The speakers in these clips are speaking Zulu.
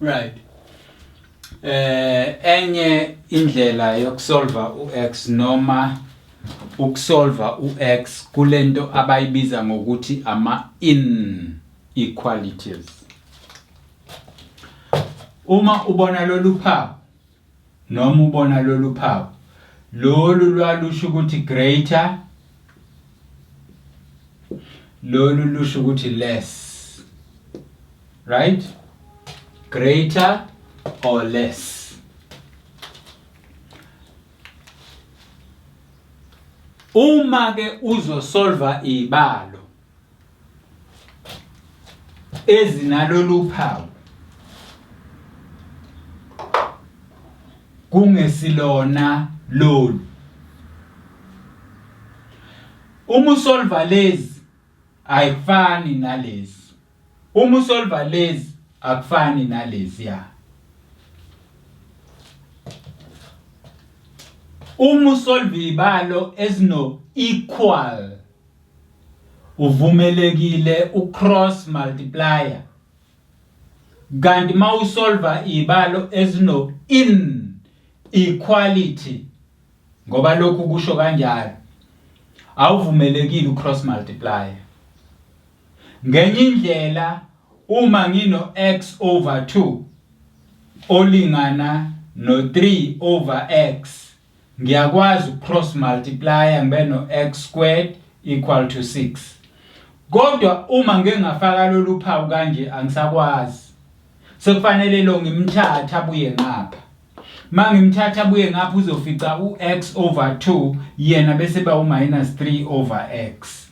Right. Enye indlela yokusolva uX noma ukusolva uX kulento abayibiza ngokuthi ama inequalities. Uma ubona lolu phawu noma ubona lolu phawu, lolu lwalusho ukuthi greater, lolu lusho ukuthi less, right? Greater or less. Uma ke uzosolva ibalo ezinalolu phawu kungesilona lolu, uma usolva lezi ayifani nalezi, uma usolva lezi akufani nalezi ya. Uma usolva ibalo ezino equal uvumelekile ucross multiplier, kanti mawusolva ibalo ezino in equality, ngoba lokhu kusho kanjalo, awuvumelekile ucross multiplier. Ngenye indlela, uma ngino x over 2 olingana no 3 over x, ngiyakwazi ukucross multiplier ngibe no x squared equal to 6. Kodwa uma ngike ngafaka lolu phawu kanje, angisakwazi, sekufanele lo ngimthatha abuye ngapha. Mangimthatha abuye ngapha, uzofica u-x over 2 yena bese ba u-minus 3 over x,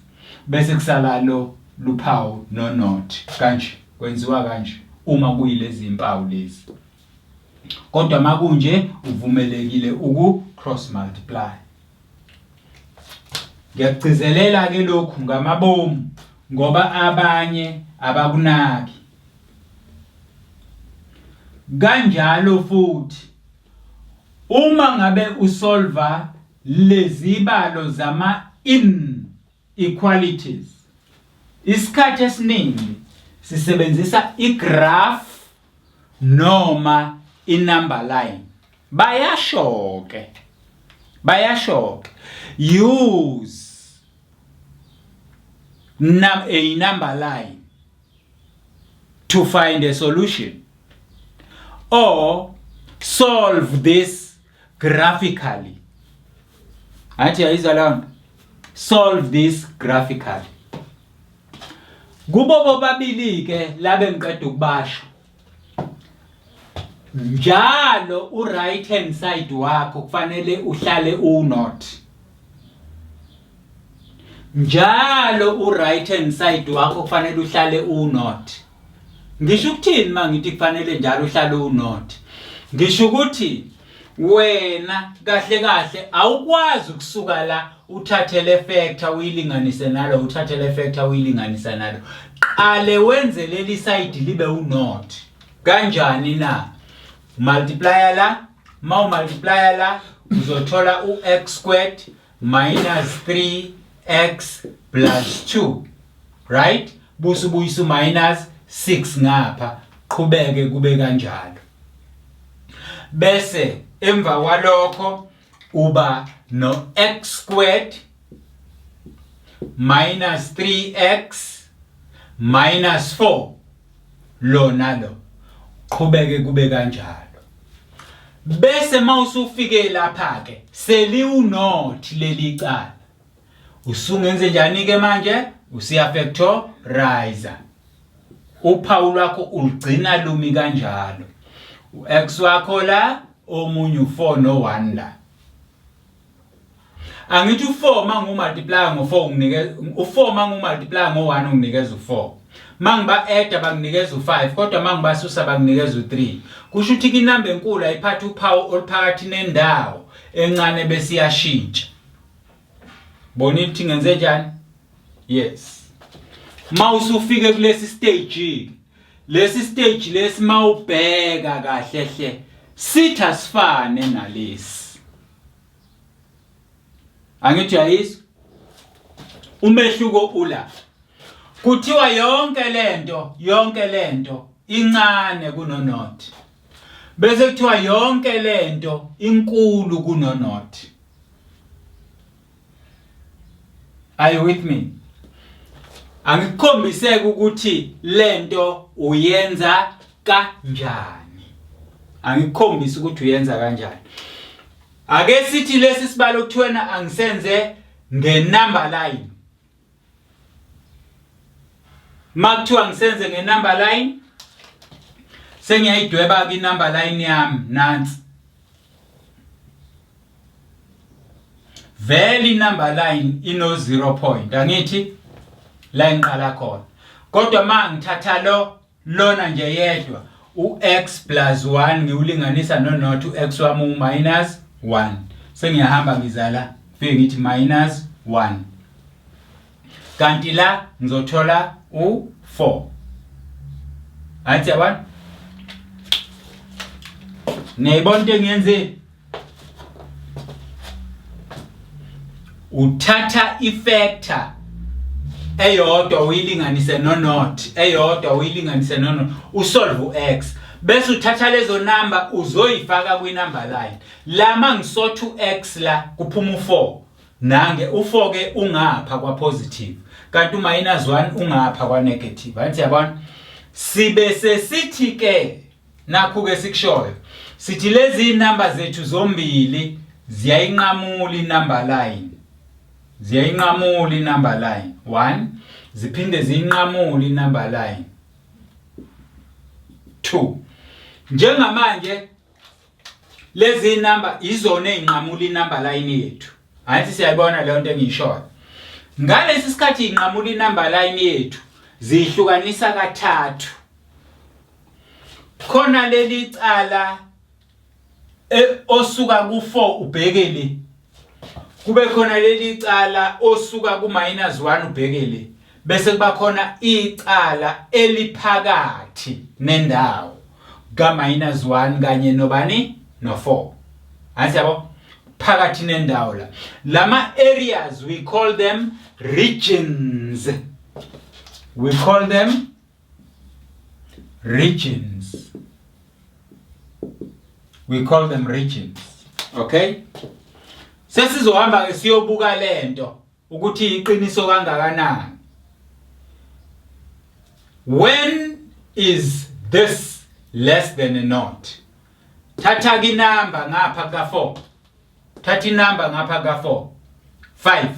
bese kusala lo luphawu no not. Kanje kwenziwa kanje uma kuyilezi impawu lezi, kodwa makunje uvumelekile uku cross multiply. Ngiyakugcizelela ke lokhu ngamabomu ngoba abanye abakunaki. Kanjalo futhi uma ngabe usolva lezibalo zama in equalities, isikhathi esiningi sisebenzisa igraph noma inumber line. Bayasho ke, bayasho ke, use a number line to find a solution or solve this graphically. Athi ayizwa leyo nto, solve this graphically. Kubo bobabili ke labe ngiqeda ukubasho njalo, u right hand side wakho kufanele uhlale u not njalo, u right hand side wakho kufanele uhlale u not. Ngisho ukuthini mangithi kufanele njalo uhlale u not? Ngisho ukuthi wena kahle kahle awukwazi ukusuka la uthathe le factor uyilinganise nalo, uthathe le factor uyilinganise nalo. Qale wenze leli side libe u not. Kanjani na? Multiplier la, ma multiplier la uzothola u-x squared minus 3x plus 2, right? Buse ubuyisa minus 6 ngapha, qhubeke kube kanjalo, bese emva kwalokho uba no x squared minus 3x minus 4 lona lo, qhubeke kube kanjalo. Bese mawusufike lapha ke seliwu not leli cala, usungenze njani ke manje? Usiya factorizer, uphawu lwakho ulugcina lumi kanjalo, u-x wakho la, omunye u4 no1 la. Angithi u4 mangu multiply ngo4 unginike u4, mangu multiply ngo1 unginikeza u4, mangiba add banginikeza u5, kodwa mangibasusa banginikeza u3. Kusho ukuthi inamba enkulu ayiphatha uphawu oluphakathi nendawo, encane bese iyashintsha. Bona ukuthi ngenze njani? Yes, mawusufike kulesi stage, lesi stage lesi mawubheka kahle hle sithi asifane nalesi. Angithi uyayizwa umehluko ula? Kuthiwa yonke lento, yonke lento incane kuno-not, bese kuthiwa yonke lento inkulu kuno-not. Are you with me? Angikukhombiseke ukuthi lento uyenza kanjani. Angikukhombisi ukuthi uyenza kanjani. Ake sithi lesi sibalo kuthiwena angisenze ngenumber line. Makuthiwa ngisenze ngenumber line, sengiyayidweba ke inumber line yami nansi. Vele inumber line ino 0 point, angithi la ngiqala khona. Kodwa mangithatha lo lona nje yedwa u-x plus 1 ngiwulinganisa no-not, u-x wami u-minus 1. Sengiyahamba ngizala fike ngithi minus 1, kanti la ngizothola u-4. Athi yabona, niyayibona into engiyenzile? Uthatha ifactor eyodwa uyilinganise no-not, eyodwa uyilinganise no-not, usolve u-x, bese uthatha lezo number uzoyifaka kwi-number line. La mangisotha u-x la kuphuma u-4, nange u-4 ke ungapha kwa-positive, kanti u-minus 1 ungapha kwa-negative. Angithi yabona? Sibe sesithi ke nakhu ke sikushoyo, sithi lezi number zethu zombili ziyayinqamula inumber line, ziyayinqamula inumber line 1, ziphinde ziyinqamule inumber line 2. Njengamanje lezi number izona ezinqamula inumber line yethu. Angithi siyayibona leyo nto engiyishoyo? Ngalesi sikhathi inqamula inumber line yethu, zihlukanisa kathathu. Khona leli cala osuka ku4 ubheke le, kube khona leli cala osuka ku minus 1 ubheke le, bese kuba khona icala eliphakathi nendawo ka minus 1 kanye nobani? No 4. Angithi yabo, phakathi nendawo la, lama areas we call them regions, we call them regions, we call them regions. Okay, sesizohamba ke siyobuka lento ukuthi iqiniso kangakanani. When is this less than a naught? Thatha ke inumber ngapha ka 4, thatha inumber ngapha ka 4, 5.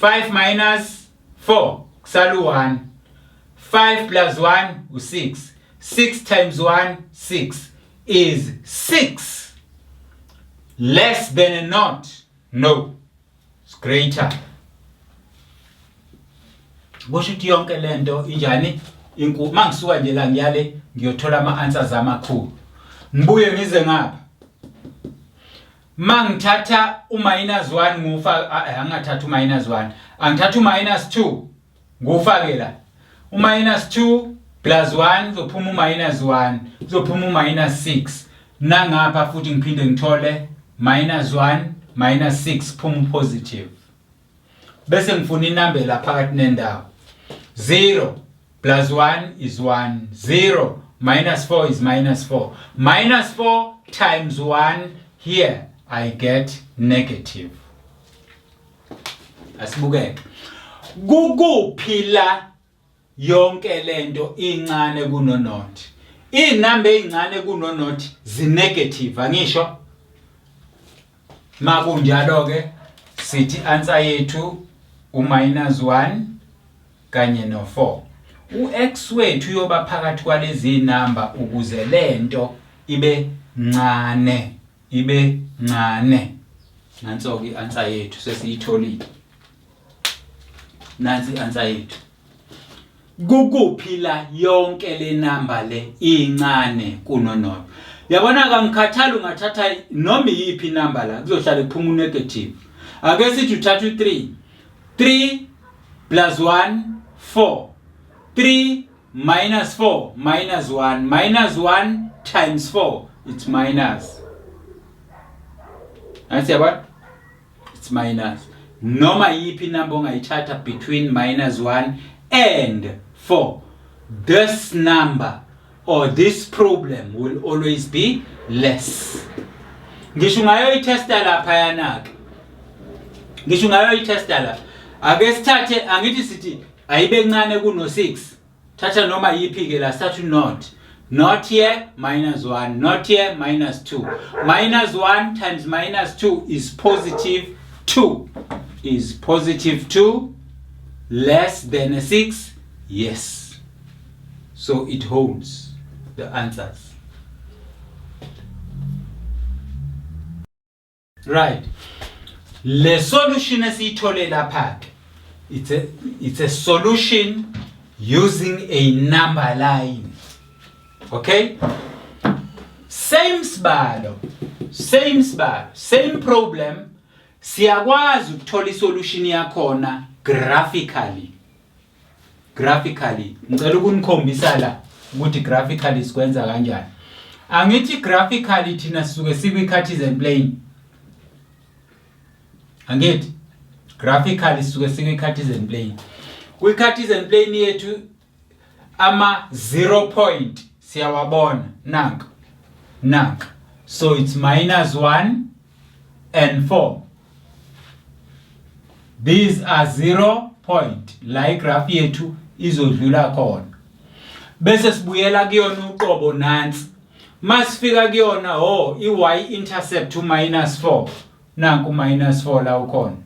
5 minus 4 kusala u1, 5 plus 1 u6, 6 times 1 6. Is 6 less than a naught? No, it's greater. Kusho ukuthi yonke lento injani? Inkulu. Mangisuka nje la ngiyale ngiyothola ama answers amakhulu, ngibuye ngize ngapha. Mangithatha u-minus 1 ngufa, angingathatha u-minus 1, angithatha u-minus 2 ngufake la. U-minus 2 plus 1 kuzophuma u-minus 1, kuzophuma u-minus 6. Nangapha futhi ngiphinde ngithole minus 1 minus 6, kuphuma u-positive. Bese ngifuna inumber la phakathi nendawo. 0 plus 1 is 1, 0 minus 4 is minus 4, minus 4 times 1 here I get negative. Asibukeke kukuphi la yonke lento incane kuno naught. Inamba ezincane kuno naught zi negative, angisho? Makunjalo ke sithi answer yethu u-minus 1 kanye no-4. U-x wethu uyoba phakathi kwalezi number ukuze lento ibe ncane, ibe ncane. Nanso ke i-answer yethu sesiyitholile, nansi i-answer yethu. Kukuphi la yonke le number le incane kuno naught? Yabona, kangikhathali ungathatha noma iyiphi inumber la, kuzohlala kuphuma unegative. Ake sithi uthatha u3, 3 plus 1 4, 3 minus 4 minus 1, minus 1 times 4, it's minus. Angithi yabona, it's minus. Noma yiphi inumber ongayithatha between minus 1 and 4, this number. Or this problem will always be less. Ngisho ungayoyithesta lapha yana-ke. Ngisho ungayoyithesta lapha. Ake sithathe, angithi sithi ayibe ncane kuno-6. Thatha noma yiphi-ke la, sithathe u-not. Not here, minus 1. Not here, minus 2. Minus 1 times minus 2 is positive 2. Is positive 2 less than a 6? Yes. So it holds the answers. Right. Le solution esiyithole lapha ke, it's a solution using a number line. Okay? Same sibalo, same sibalo, same problem, siyakwazi ukuthola isolution yakhona graphically. Graphically, ngicela ukunikhombisa la ukuthi graphically sikwenza kanjani. Angithi graphically thina sisuke sikwi-Cartesian plane. Angithi graphically sisuke sikwi-Cartesian plane. Kwi-Cartesian plane yethu ama 0 point siyawabona, nanka nanka, so it's minus 1 and 4. These are 0 point la igraph yethu izodlula khona, bese sibuyela kuyona uqobo nansi. Masifika kuyona, oh, i-y intercept u minus 4, nanku minus 4 la ukhona,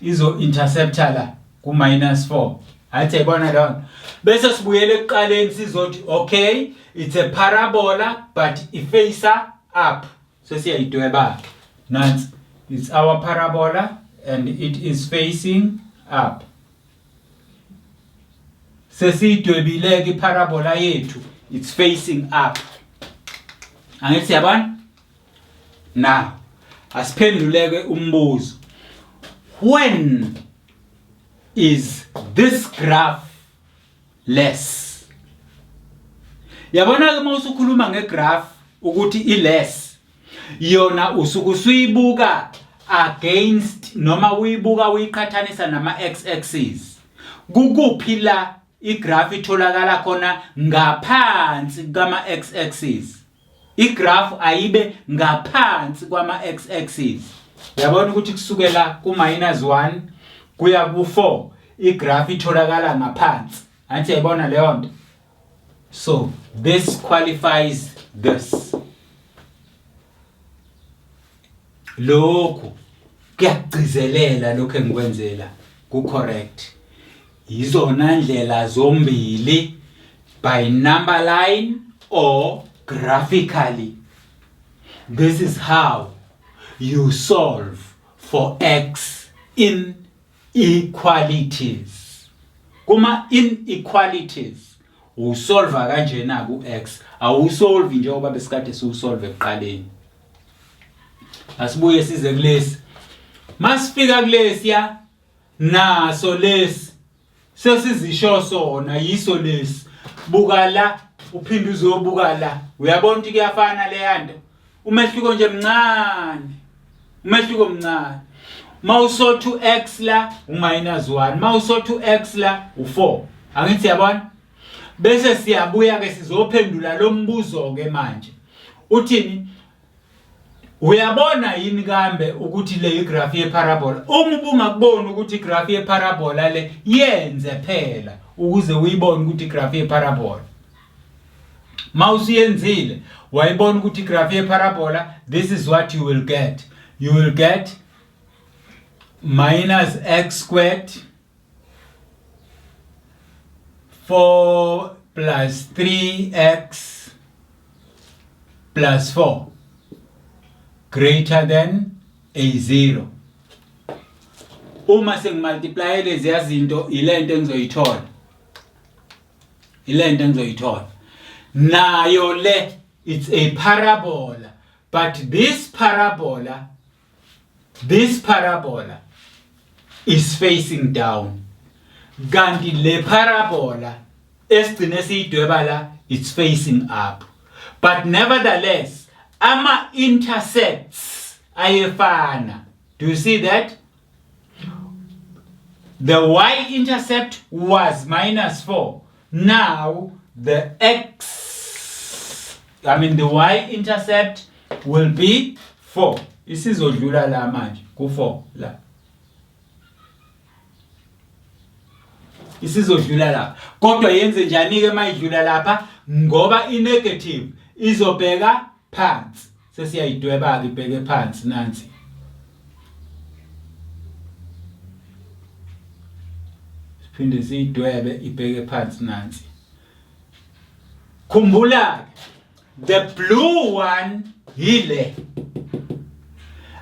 izo interceptor la ku minus 4. Athi yayibona leyo. Bese sibuyele ekuqaleni, sizothi okay, it's a parabola but iface up. Sesiyayidweba nansi, it's our parabola and it is facing up. Sesiyidwebile ke iparabola yethu, it's facing up. Angithi siyabona? Now asiphenduleke umbuzo, when is this graph less? Yabona ke, uma usukhuluma ngegraph ukuthi i-less, yona usuke usuyibuka against noma uyibuka uyiqhathanisa nama x axis. Kukuphi la igraph itholakala khona ngaphansi kama x axis? Igraph ayibe ngaphansi kwama x axis. Uyabona ukuthi kusukela ku minus 1 kuya ku 4 igraph itholakala ngaphansi. Angithi yayibona leyo nto? So this qualifies this. Lokhu kuyagcizelela lokho engikwenzela ku correct. Yizona ndlela zombili, by number line or graphically. This is how you solve for x in equalities. Kuma inequalities usolve kanjena ku x, awusolve njengoba besikade siusolve ekuqaleni. Asibuye size kulesi. Masifika kulesi ya, naso lesi sesizisho sona, yiso lesi. Buka la, uphinde uzobuka la, uyabona ukuthi kuyafana leya nto. Umehluko nje mncane, umehluko mncane. Mawusothi x la u-minus 1, mawusothi x la u4. Angithi siyabona? Bese siyabuya ke sizophendula lo mbuzo ke manje. Uthini? Uyabona yini kambe ukuthi le igraph yeparabola? Uma ubungakuboni ukuthi igraph yeparabola le, yenze phela ukuze uyibone ukuthi igraph yeparabola. Mawusuyenzile wayibona ukuthi igraph yeparabola, this is what you will get. You will get minus x squared 4 plus 3x plus 4 greater than a 0. Uma sengimultiply lezi zinto, ilento engizoyithola, ilento engizoyithola nayo le. It's a parabola, but this parabola is facing down, kanti le parabola esigcine siyidweba la, it's facing up. But nevertheless ama intercepts ayefana. Do you see that the y intercept was minus 4? Now the x I mean the y intercept will be 4. Isizodlula la manje ku-4 la. Isizodlula lapha. Kodwa yenze njani ke mayidlula lapha ngoba i-negative izobheka phansi. Sesiyayidweba ke ibheke phansi nansi. Siphinde siyidwebe ibheke phansi nansi. Khumbula the blue one yile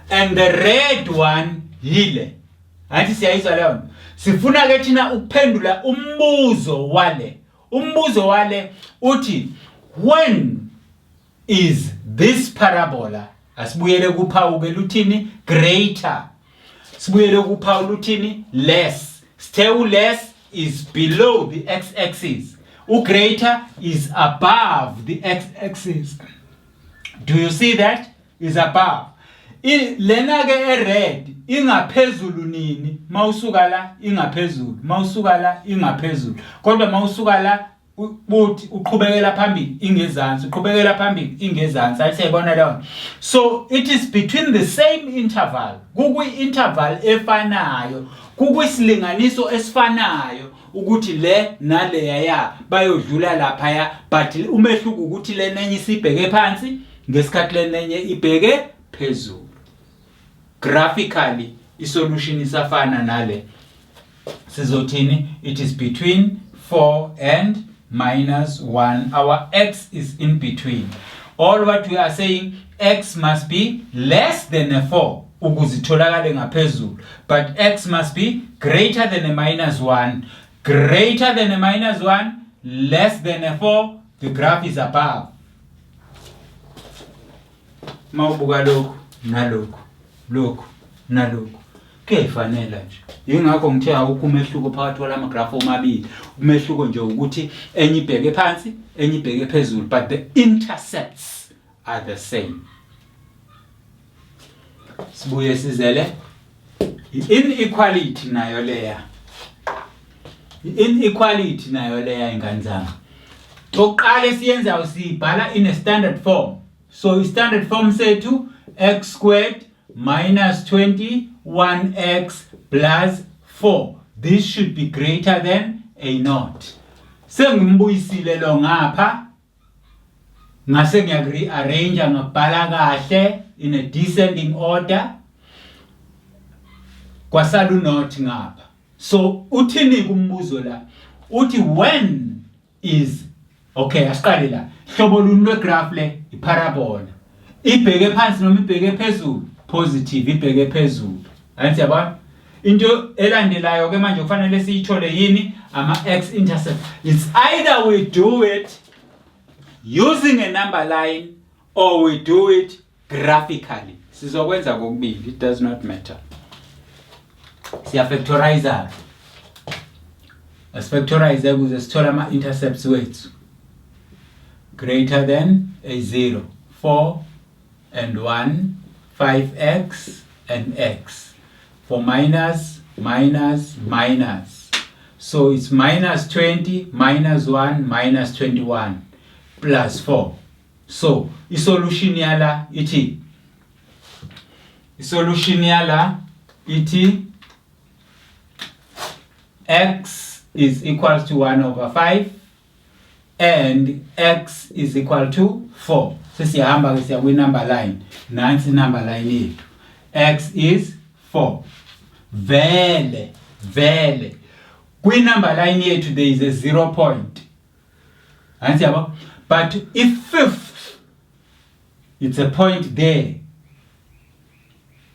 and the red one yile. Angithi siyayizwa leyo. Sifuna ke thina ukuphendula umbuzo wale. Umbuzo wale uthi when is this parabola asibuyele kuphawu ke luthini greater sibuyele kuphawu luthini less sithe u less is below the x axis u greater is above the x axis do you see that is above lena ke e-red ingaphezulu nini mawusuka la ingaphezulu mawusuka la ingaphezulu kodwa mawusuka la buthi uqhubekela phambili ingezansi uqhubekela phambili ingezansi ayiseyibona leyo so it is between the same interval kukwi interval efanayo kukwisilinganiso esifanayo ukuthi le naleya ya bayodlula lapha ya but umehluko ukuthi lenenye isibheke phansi ngesikhathi lenenye ibheke phezulu graphically isolution isafana nale sizothini it is between 4 and minus 1 our x is in between all what we are saying x must be less than a 4 ukuze itholakale ngaphezulu but x must be greater than a minus 1 greater than a minus 1 less than a 4 the graph is above mawubuka lokhu nalokhu lokhu nalokhu kuyayifanela nje yingakho ngithe awukho umehluko phakathi kwalama graph omabili umehluko nje ukuthi enye ibheke phansi enye ibheke phezulu but the intercepts are the same sibuye sizele inequality nayo leya inequality nayo leya ingane zami oqala esiyenzayo siyibhala in a standard form so i standard form sethu x squared minus 21x plus 4 this should be greater than a naught sengimbuyisile lo ngapha ngase ngiyakurearrange ngabhala kahle in a descending order kwasala unot ngapha so uthini kumbuzo la uthi when is okay asiqale la hlobo luni lwegraph le iparabola ibheke phansi noma ibheke phezulu positive ibheke phezulu angithi yabona into elandelayo ke manje kufanele siyithole yini ama x intercept it's either we do it using a number line or we do it graphically sizokwenza kokubili it does not matter siya factorize asifactorize ukuze sithole ama intercepts wethu greater than a 0 4 and 1 5x and x for minus minus minus so it's minus 20 minus 1 minus 21 plus 4 so isolution yala ithi isolution yala ithi x is equal to 1 over 5 and x is equal to 4 sesiyahamba ke siya kwi number line nansi number line yethu x is 4 vele vele kwi number line yethu there is a 0 point angithi yabo but if fifth it's a point there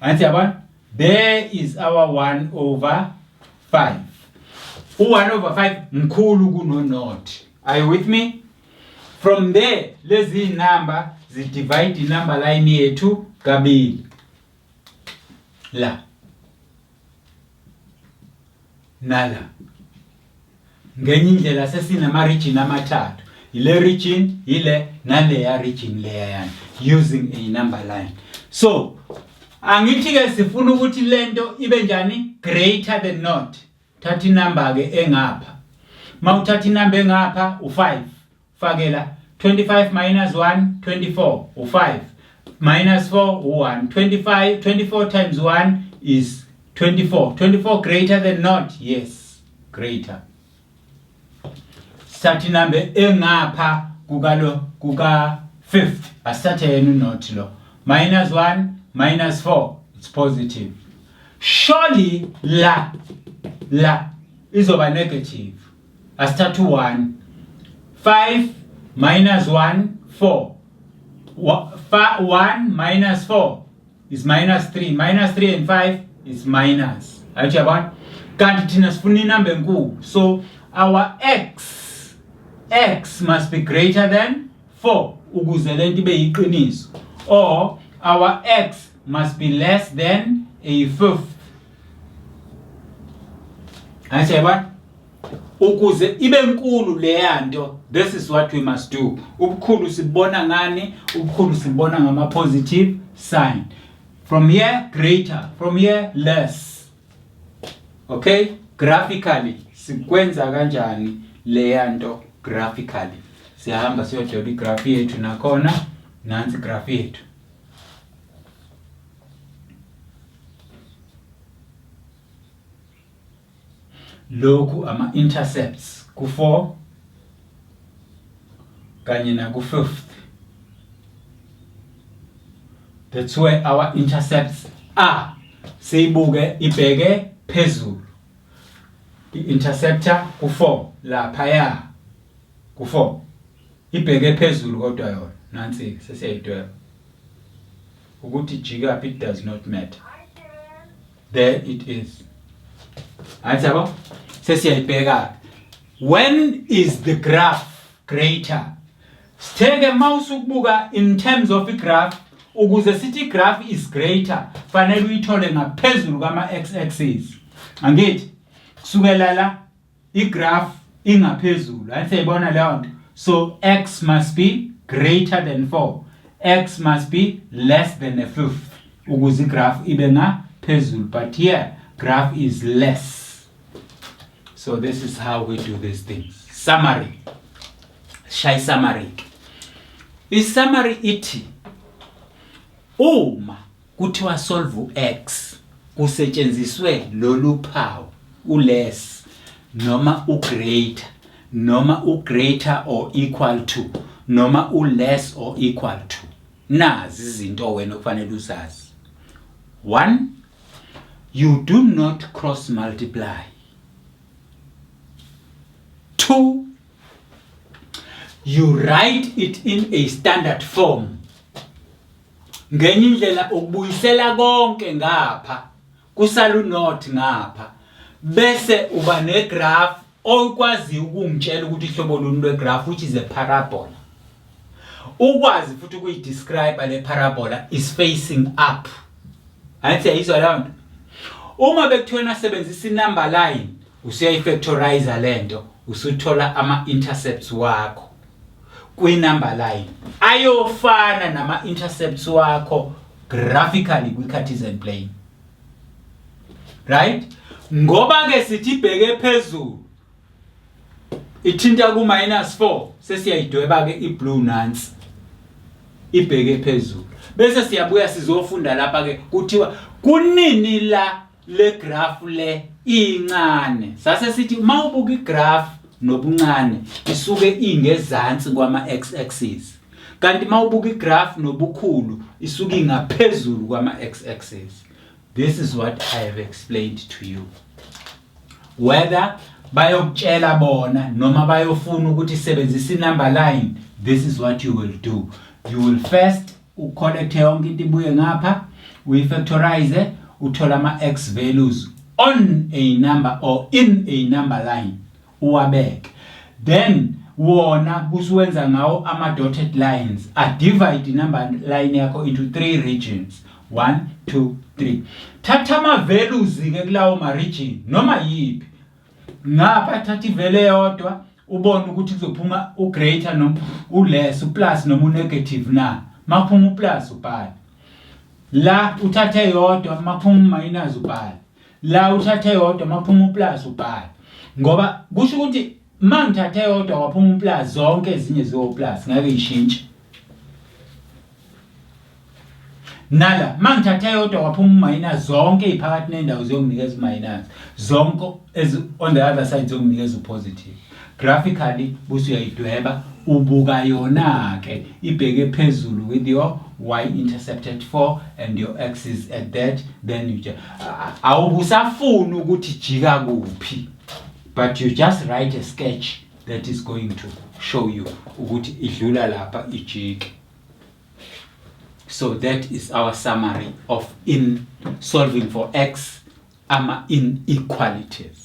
angithi yabona there is our 1 over 5 u-1 over 5 mkhulu kuno-not are you with me from there lezi number zidivide inumber line yethu kabili la nala Ngenye indlela sesinama region amathathu. Ile region, ile naleya region leya yani using a number line. So angithi ke sifuna ukuthi lento ibe njani greater than not. Thatha inumber ke engapha. Mawuthatha inumber engapha u5. Fakela 25 minus 1 24 u5 minus 4 u1 25 24 times 1 is 24 24 greater than not yes greater sithatha inamba engapha kukalo kuka fifth asithathe yena unot lo minus 1 minus 4 it's positive surely la la izoba negative asithathe u-1 5 minus 1 4 1 minus 4 is minus 3 minus 3 and 5 is minus ayithi yabona kanti thina sifuna inamba enkulu so our x x must be greater than 4 ukuze lento ibe yiqiniso or our x must be less than a fifth ayithi yabona ukuze ibe nkulu leya nto this is what we must do ubukhulu sibona ngani ubukhulu sibona ngama positive sign from here greater from here less okay graphically sikwenza kanjani leya nto graphically siyahamba siyodweba igraph yethu nakhona nansi igraph yethu Lokhu ama-intercepts ku-4 kanye naku-fifth. That's where our intercepts are. Siyibuke ibheke phezulu. I-interceptor ku-4 laphaya ku-4. Ibheke phezulu kodwa yona nansi sesiyayidweba. Ukuthi jika it does not matter. There it is. Hayi yabo? Sesiyayibheka. When is the graph greater? Sitheke mawusukubuka in terms of igraph ukuze sithi igraph is greater fanele uyithole ngaphezulu kama x axis. Angithi kusukela la igraph ingaphezulu ayi siyayibona leyo nto so x must be greater than 4 x must be less than a fifth ukuze igraph ibe ngaphezulu but here graph is less so this is how we do these things summary shaya summary i-summary ithi uma Kuthiwa solve u-x kusetshenziswe lolu phawu u-less noma u-greater noma u-greater or equal to noma u-less or equal to. Nazi izinto wena okufanele uzazi. 1 you do not cross multiply. 2 you write it in a standard form. Ngenye indlela ukubuyisela konke ngapha kusala unot ngapha bese uba negraph okwazi ukungitshela ukuthi ihlobo luni lwegraph which is a parabola. Ukwazi futhi ukuyidescribe le parabola is facing up. Angithi yayizwa leyo nto. Uma bekuthiwa nasebenzisa inumber line usuyayifactorize lento usuthola ama intercepts wakho. kwi-number line ayofana nama-intercepts wakho graphically kwi-Cartesian plane right ngoba ke sithi ibheke phezulu ithinta ku minus 4 sesiyayidweba ke i-blue nansi ibheke phezulu bese siyabuya sizofunda lapha ke kuthiwa kunini la le graph le incane sase sithi uma ubuka igraph nobuncane isuke ingezansi kwama x axis kanti uma ubuka igraph nobukhulu isuke ingaphezulu kwama x axis this is what i have explained to you whether bayokutshela bona noma bayofuna ukuthi sebenzisa inumber line this is what you will do you will first ucollecte yonke into ibuye ngapha uyifactorize uthola ama-x values on a number or in a number line uwabeke then wona kusuwenza ngawo ama-dotted lines adivide inumber line yakho into three regions 1 2 3 thatha ama-values-ke kulawo ma-region noma yiphi ngapha thatha ivele eyodwa ubone ukuthi kuzophuma u-greater noma u-less u-plus noma u-negative na makuphuma u-plus ubhale la uthathe eyodwa makuphuma u-minus ubhale la uthathe eyodwa makuphuma u-plus ubhale ngoba kusho ukuthi Uma ngithathe eyodwa kwaphuma uplus, zonke ezinye ziwo-plus, ngeke ishintshe. Nala, uma ngithathe eyodwa kwaphuma uminus, zonke iphakathi nendawo ziyonginikeza uminus. Zonke ezi on the other side ziyonginikeza upositive. Graphically bese uyayidweba ubuka yona ke ibheke phezulu with your y intercept at 4 and your x is at that, then you just awubusafuni ukuthi jika kuphi, but you just write a sketch that is going to show you ukuthi idlula lapha ijike. So that is our summary of in solving for x ama inequalities.